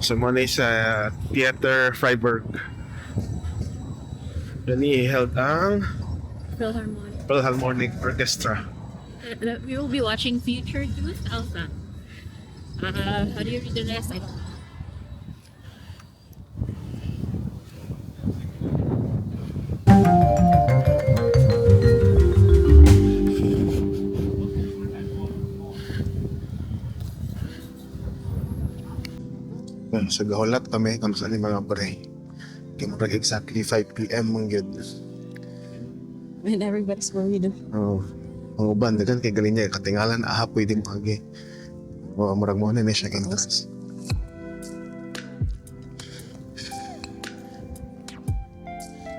So mo na sa Theater Freiburg. Dani held ang Philharmonic. Philharmonic Orchestra. We will be watching Future 2000. How do you read the rest? I don't know. Well, sa gahulat kami kung saan yung mga pre. Kaya murag exactly 5 p.m. man gyud. When everybody's worried. Oo. Ang uban daghan kay galing niya katingalan aha pwedeng pagi. Oo, murag mo na ni siya entrance.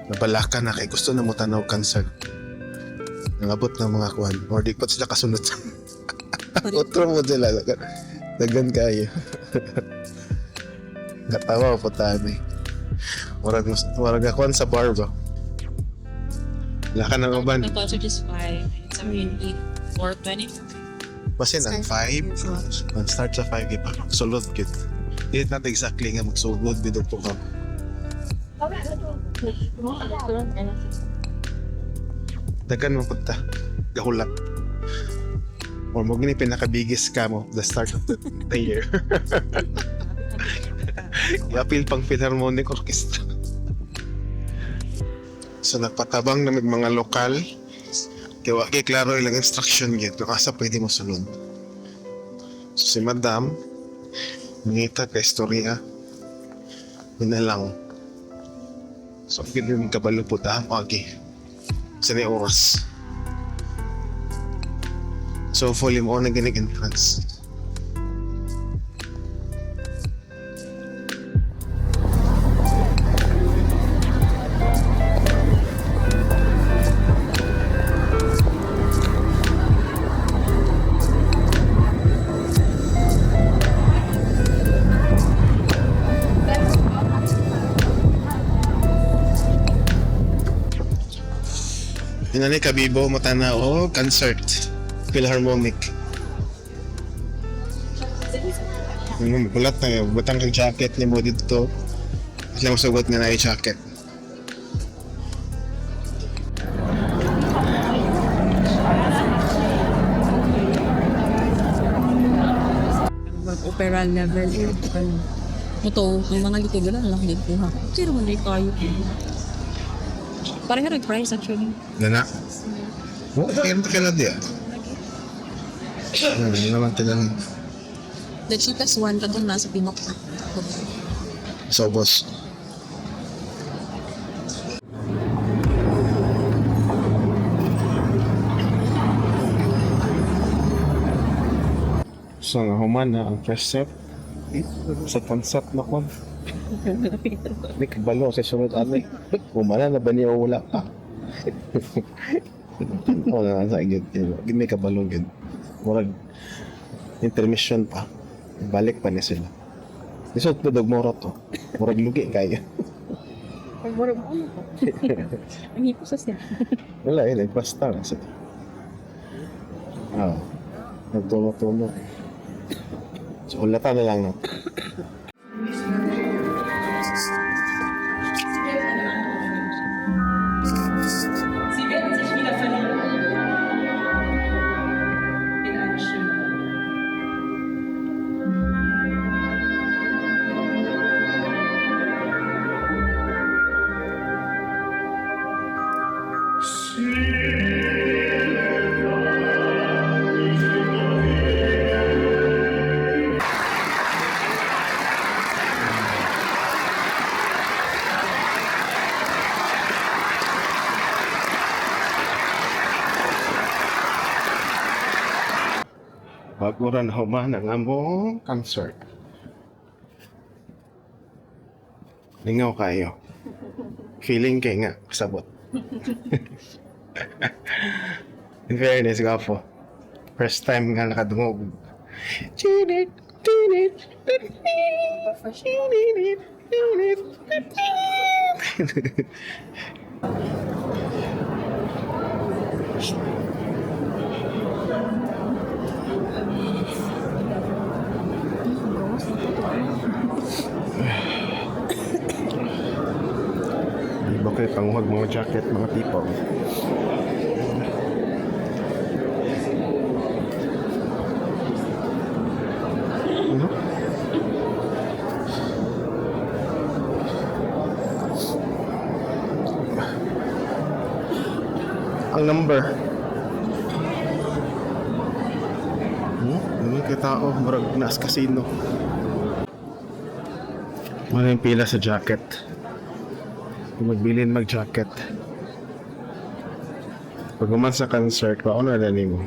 Nabalaka na kay gusto na mo tanaw concert. Nangabot ng mga kuan or di pa sila kasunod. Otro mo sila daghan, daghan kayo. Natawa po tayo. Murag murag akuan sa bar ba. Wala ka ng uban. The concert is 5. It's already 4:20. Basin ang 5. Ang start sa 5 ipa. Sulod gid. Di not exactly nga magsulod dito po ka. Dagan mo punta. Gahulat. Or mo gini pinakabigis ka mo the start of the year. Iapil pang Philharmonic Orchestra. So nagpatabang na may mga lokal. Kaya wa kay klaro ilang instruction gid kung asa pwede mo sulod. So si Madam, nangita kay istorya. Yun na lang. So, gid yung kabalo po ta, okay. Sa may oras. So, fully mo na ginig entrance. Yun na ni Kabibo, matanaw, oh, concert. Philharmonic. Ano, bulat na yun. Butang kang jacket ni mo dito. At lang sugot nga na yung jacket. Opera level. Ito, may mga likod na lang din ha. Pero hindi kayo. Pareho rin price actually. Nana? Oh, kaya mo kailan diya? Ano naman tilang The cheapest one, katong nasa Pinok. sa ubos. So nga human na ang first step sa concept na kon. Di kabalo sa sunod ani. Humana na ba niya o wala pa? Wala na sa gid. Gid may kabalo gid. Murag intermission pa. Balik pa ni sila. Lisod pa dog moro to. Murag lugi kayo. Ang hipo sa siya. Wala eh, nagpasta na sila. Ah, nagtulo-tulo. So, ulatan na lang no. Sie werden sich wieder verlieben. In eine schöne. Bago ra na human ang among concert. Lingaw kayo. Feeling kay nga, kasabot. In fairness, gwapo. First time nga nakadungog. Chinit, chinit, chinit, chinit, chinit. Okay, panguhag mga jacket, mga people. Ano? Ang number. Ano kay tao? Murag naas casino. Ano yung pila sa jacket? Kung magbilin mag-jacket. Pag human sa concert, paano na mo?